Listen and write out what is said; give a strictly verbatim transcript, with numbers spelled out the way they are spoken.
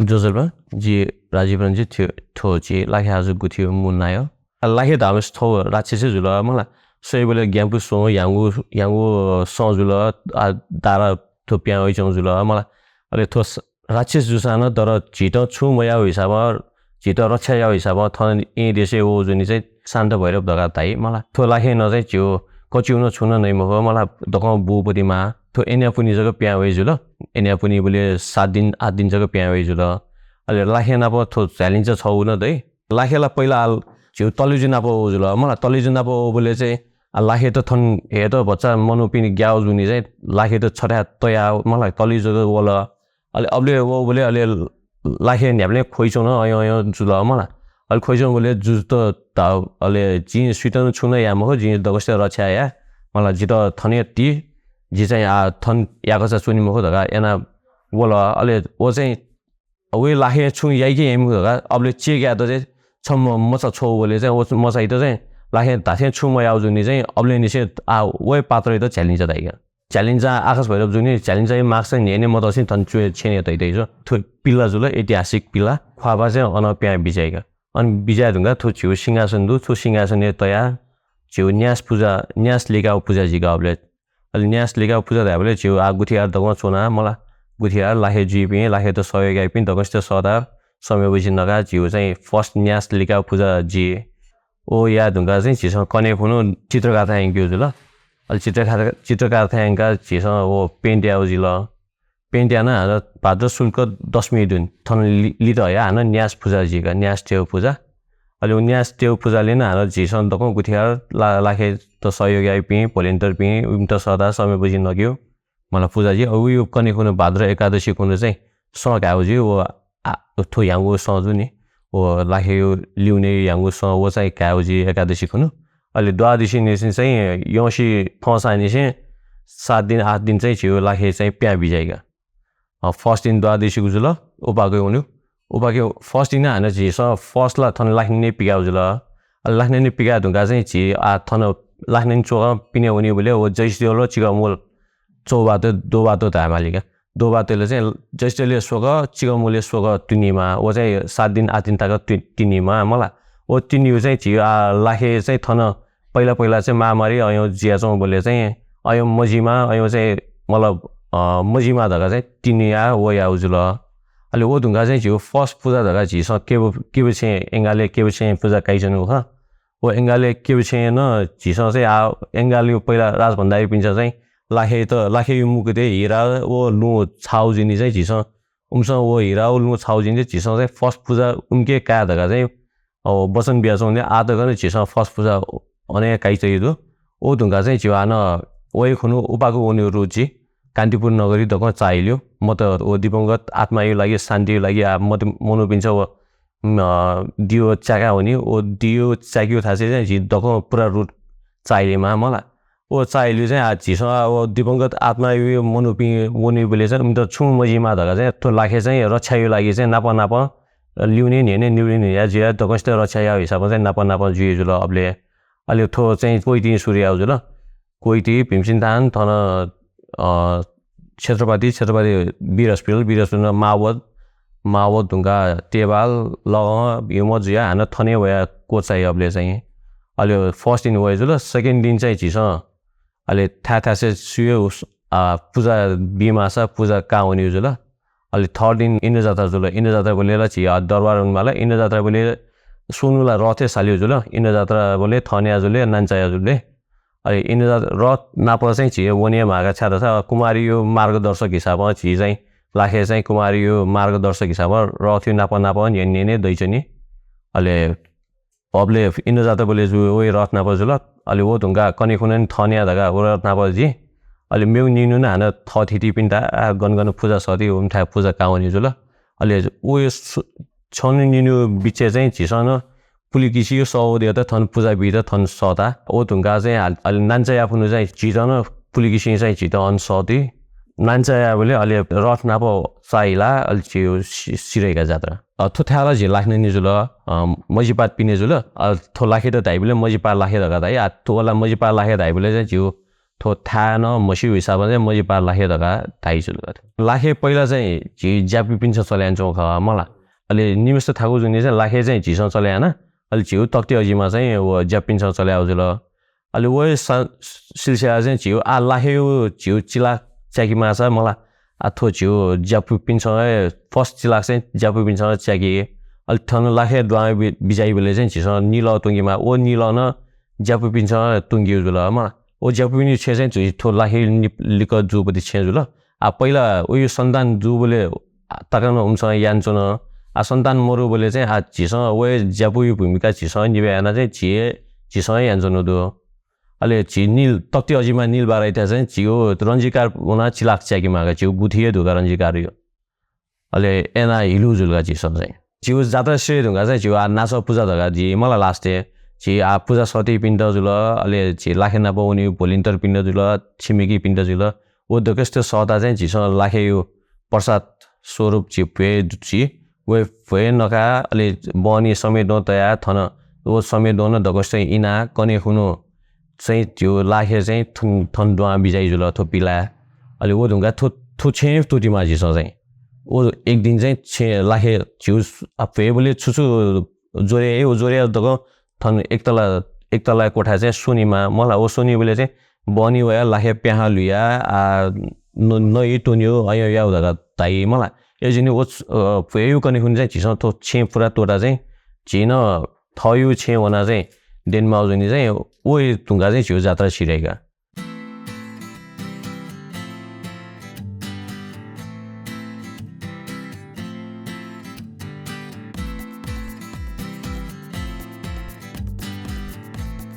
ज्वजलपा, जि राजीव रञ्जित थ्व, थ्व जि लाखे हाजु गुथि मू नायः। लाखे धाःम्हेसित थ्व राक्षस जुल मला। स्वयेबलय् ग्याम्पु स्वं ह्याउँगु, ह्याउँगु सं जुल, आ, दारा थ्व पिहां वइच्वंगु जुल मला। अले थ्व स-, राक्षस जूसां नं तर झीत छुं मयाउ हिसाबं, झीत रक्षा याउ हिसाबं थन येँ देशय् वःगु जुनि चाहिँ शान्त भैरव धकाः धाइ मला। थ्व लाखें नं चाहिँ झीगु कच्यु नं छुं नं नइ मखु मला, दक्वं बूपति माः। थ्व एन्यापुनि जक पिहां वइ जुल। एन्यापुनिबलय् सात दिन, आठ दिन जक पिहां वइ जुल। अले लाखे नाप थ्व झ्यालिन्चा छगू नं दइ। लाखे ला पहिला आल झीगु तलेजु नाप वःगु जुल मला। तलेजु नाप वःबलय् चाहिँ आ, लाखे त थन हयेत भचा मनूपिनि ग्याउ जुनि चाहिँ लाखे त छथाय् तया मला, तलेजु जक वल। अले अबलय् वःबलय् अले लाखे न्ह्याबलें ख्वइच्वन अयं अयं जुल मला। अले ख्वइच्वंबलय् जुजुत धाः, अले जिं सुइत नं छुं नं याये मखु, जिं दक्वसित रक्षा याये मला, जितः थन हे ति, जि चाहिँ आ थन याकःचा च्वनी मखु धकाः याना वल। अले व चाहिँ वइ लाखें छुं याइके याइमखु धकाः अबलय् check यायेत चाहिँ छम्ह मचा छ्वःबलय् चाहिँ व मचाइत चाहिँ लाखें धाथें छुं मयाउ जुनि चाहिँ अबलय् निसें आ वइ पात्रयात झ्यालिन्चा धाइका। झ्यालिन्चा आकाश भैरव जुनि झ्यालिन्चाया mark चाहिँ न्ह्यःने मतसें थन च्वय् छेँय् तइ तइ जुल। थ्व पिला जुल, ऐतिहासिक पिला। ख्वाःपाः चाहिँ अन पिहां बिज्याइका। अन बिज्याये धुंकाः थ्व झीगु सिंहासन दु, थ्व सिंहासनय् तयाः झीगु न्यास पुजा, न्यास लिकाउ पुजा जुइका अबलय्। अले न्यास लिकाउ पुजा धायेबलय् झीगु आ गुथियार दक्वं च्वना मला। गुथियार लाखे जुइपिं, लाखेत सहयोग याइपिं दक्वसित सःता समय बजि नकाः झीगु चाहिँ first न्यास लिकाउ पुजा जुइ। व याये धुंकाः चाहिँ झीसं कन्हय् खुन्हु चित्रकारथाय् यंकेगु जुल। अले चित्रकार, चित्रकारथाय् यंकाः झीसं व paint याउ जुल। Paint यानाः हानं भाद्र शुक्ल दशमी दुने थन लि-, लित हयाः हानं न्यास पुजा जुइका, न्यास तेउ पुजा। अले व न्यास तेउ पुजालय् नं हानं झीसं दक्वं गुथियार ला-, लाखेत सहयोग याइपिं, volunteerपिं, इमित सःता समय बजि नकेगु मला पुजा जुइ। अले व कन्हय् खुन्हु भाद्र एकादशी खुन्हु चाहिँ सं घायेगु जुइ। व आ, थ्व ह्याउँगु सं जुनि, व लाखेया लिउने ह्याउँगु सं व चाहिँ घायेगु जुइ एकादशी खुन्हु। अले द्वादशी निसें चाहिँ यंसी फंसांनिसें सात दिन, आठ दिन चाहिँ झीगु लाखे चाहिँ पिहां बिज्याइका। अ, first दिन द्वादशीगु जुल, उपाके वनेगु। उपाके first दिन हानं झीसं first ला थन लाखें निने पिकाउ जुल। अले लाखें निने पिकाये धुंकाः चाहिँ झी आ थन लाखें निने च्वकं पिने वनीबलय् व जैतसिद्धि व चिकमूल चौबाटो, दोबाटो धायेमालीका। दोबाटोलय् चाहिँ जैतसिद्धि स्वकः, चिकमूलय् स्वकः तिनिमाः। व चाहिँ सात दिन, आठ दिन तक ति-, तिनिमाः मला। व तिनिगु चाहिँ झी आ लाखे चाहिँ थन पहिला पहिला चाहिँ महामारी अयं जुयाच्वंबलय् चाहिँ अयं मजिमा, अयं चाहिँ मतलब, अ, मजिमा धकाः चाहिँ तिनिया व याउ जुल। अले व धुंकाः चाहिँ झीगु first पुजा धकाः झीसं केबु, केबुछेँ, एंगालय् केबुछेँ पुजा काइच्वनेगु खः। व एंगालय् केबुछेँ नं झीसं चाहिँ आ एंगालय् पहिला राजभण्डारीपिन्सं चाहिँ लाखेत, लाखेया मुकुटय् हिरा व लुँ छाउ जुनि चाहिँ झीसं उमिसं व हिरा व लुँ छाउ जुनि चाहिँ झीसं चाहिँ first पुजा उमिके काये धकाः चाहिँ अ, वचन बियाच्वंगु दु। आः तक नं झीसं first पुजा अन हे काइच्वंगु दु। व धुंकाः चाहिँ झीगु हानं वये खुन्हु उपाकु वनेगु रुचि कान्तिपुर नगरी दक्वं चाःहिल्यु। मत व दिवंगत आत्माया लागि, शान्तिया लागि आ मत मनूपिन्सं व, अ, दियो च्याका वनी। व दियो च्याक्यु थासय् चाहिँ झी दक्वं पुरा रुट चाःहिलेमाः मला। व चाःहिल्यु चाहिँ आ झीसं आ व दिवंगत आत्माया मनूपिं वनीबलय् चाहिँ उमित छुं मजिमा धकाः चाहिँ थ्व लाखे चाहिँ रक्षाया लागि चाहिँ नाप नाप लिउने न्ह्यःने निउने न्ह्यः जुयाः दक्वसित रक्षा याउ हिसाबं चाहिँ नाप नाप जुइ जुल अबलय्। अले थ्व चाहिँ क्वइतिं सुरु याउ जुल। क्वइति, भीमसिंह थान, थन, अ, क्षेत्रपति, क्षेत्रपति वीर हस्पिटल, वीर हस्पिटल माओवाद, माओवाद धुंकाः तेवाल, लगहं, हिमवत जुयाः हानं थन हे वयाः क्वचाइ अबलय् चाहिँ। अले first दिन वये जुल, second दिन चाहिँ झीसं अले थाय् थासय् सुया उस-, आ, पुजा बीमाःसा पुजा काः वनेगु जुल। अले third दिन इन्द्रजात्रा जुल। इन्द्रजात्राबलय् ला झी, आ, दरबार वनेमाल। इन्द्रजात्राबलय् स्वन्हु ला रथय् साल्यु जुल। इन्द्रजात्राबलय् थःन्याः जुल, नान्चाया जुल। अले इन्द्रजात्रा रथ नाप चाहिँ झी वनेमाःगु छाय् धाःसा कुमारीया मार्गदर्शक हिसाबं झी चाहिँ लाखे चाहिँ कुमारीया मार्गदर्शक हिसाबं रथया नाप नाप न्ह्यःने न्ह्यःने दइच्वनी। अले अबलय् इन्द्रजात्राबलय् जु वइ रथ नाप जुल। अले व धुंकाः कन्हय् खुन्हु थःन्याः धकाः व रथ नाप जुइ। अले मेगु निन्हु नं हानं थःथितिपिन्त आ गन गन पुजा सःति उमिथाय् पुजा काः वने जुल। अले व सु-, छन्हु निन्हु बिचय् चाहिँ झीसं नं पुलिकिसिया सः वःतेत थन पुजा बीत थन सःता। व धुंकाः चाहिँ हाल-, अले नान्चाया खुन्हु चाहिँ झीत नं पुलिकिसिं चाहिँ झीत अन सःति। नान्चायाबलय् अले रथ नाप चाःहिला अले झीगु सि-, सिरैका जात्रा। अ, थ्व थाय् ला झी लाखें निने जुल, अ, मजिपात पिने जुल। अ, थ्व लाखेत धाइबलय् मजिपात लाखे धकाः धाइ। आ, थ्व ला मजिपात लाखे धाइबलय् चाहिँ झीगु थ्व थाय् नं मस्यू हिसाबं चाहिँ मजिपा लाखे धकाः धाइ जुल का। लाखे पहिला चाहिँ झी ज्यापुपिन्सं चले यानाच्वंगु खः मला। अले निम्हेसित थाकु जुनि चाहिँ लाखे चाहिँ झीसं चले याना। अले झीगु तक्ति अजिमा चाहिँ व ज्यापुपिन्सं चले याउ जुल। अले व स-, सिलसिला चाहिँ झीगु आ लाखेयु झीगु चिलाख च्याकेमाःसा मला। आ थ्व झीगु ज्यापुपिन्सं हे first चिलाख चाहिँ ज्यापुपिन्सं च्याके। अले थन लाखे दुहां बि-, बिज्याइबलय् चाहिँ झीसं निलः त्वंकेमाः। व निलः नं ज्यापुपिन्सं त्वंकेगु जुल मला। व ज्यापुपिनि छेँ चाहिँ झी थ्व लाखे नि-, लिक्क जूपति छेँ जुल। आ पहिला उयु सन्तान जूबलय् तक नं उमिसं यानाच्वन। आ सन्तान मरुबलय् चाहिँ आ झीसं व ज्यापुयु भूमिका झीसं निभाय् याना चाहिँ झी हे, झीसं हे यानाच्वनु दु। अले झी निल, तक्ति अजिमा निल बाराइत चाहिँ झीगु रञ्जिकार वना चिलाख च्याकेमाः का, झीगु गुथि हे दुका रञ्जिकारयु। अले एना हिलु जुल का झीसं चाहिँ। झीगु जात्रा सिधये धुंका चाहिँ झीगु आ नाच पुजा धका झी मला last-य्। झी आ पुजा सतिपिन्त जुल, अले झी लाखे नाप वनी भोलिन्तर पिन्त जुल, छिमेकी पिन्त जुल। व दकस्त सःता चाहिँ झीसं लाखेयु प्रसाद स्वरूप झी भ्वय् जुइ। व भ्वय् नका, अले बहनी समय दं तया थन, व समय दं नं दकस्त इना कने खुनु चाहिँ झीगु लाखे चाहिँ थुन, थन दुहां बिज्याइ जुल थ्व पिलाय्। अले व धुंका थ्व, थ्व छेँ त्वतिमा झीसं चाहिँ। व एक दिन चाहिँ छेँ लाखे झीगु आ भ्वय्‌बलय् छु छु ज्वरे हे, व ज्वरे दकं थन एकतला, एकतला कोठा चाहिँ स्वनिमा मला। व स्वनिबलय् चाहिँ बहनी वया लाखे प्याहां लुया आ न-, नइ त्वन्यु अय्‌या याउ धका धाइ मला। ए जिनि व, अ, भ्वय्‌यु कने खुनु चाहिँ झीसं थ्व छेँ पुरा त्वता चाहिँ झी नं थःयु छेँ वना चाहिँ देनमाउ जुनि चाहिँ व धुंका चाहिँ झीगु जात्रा सिधये का।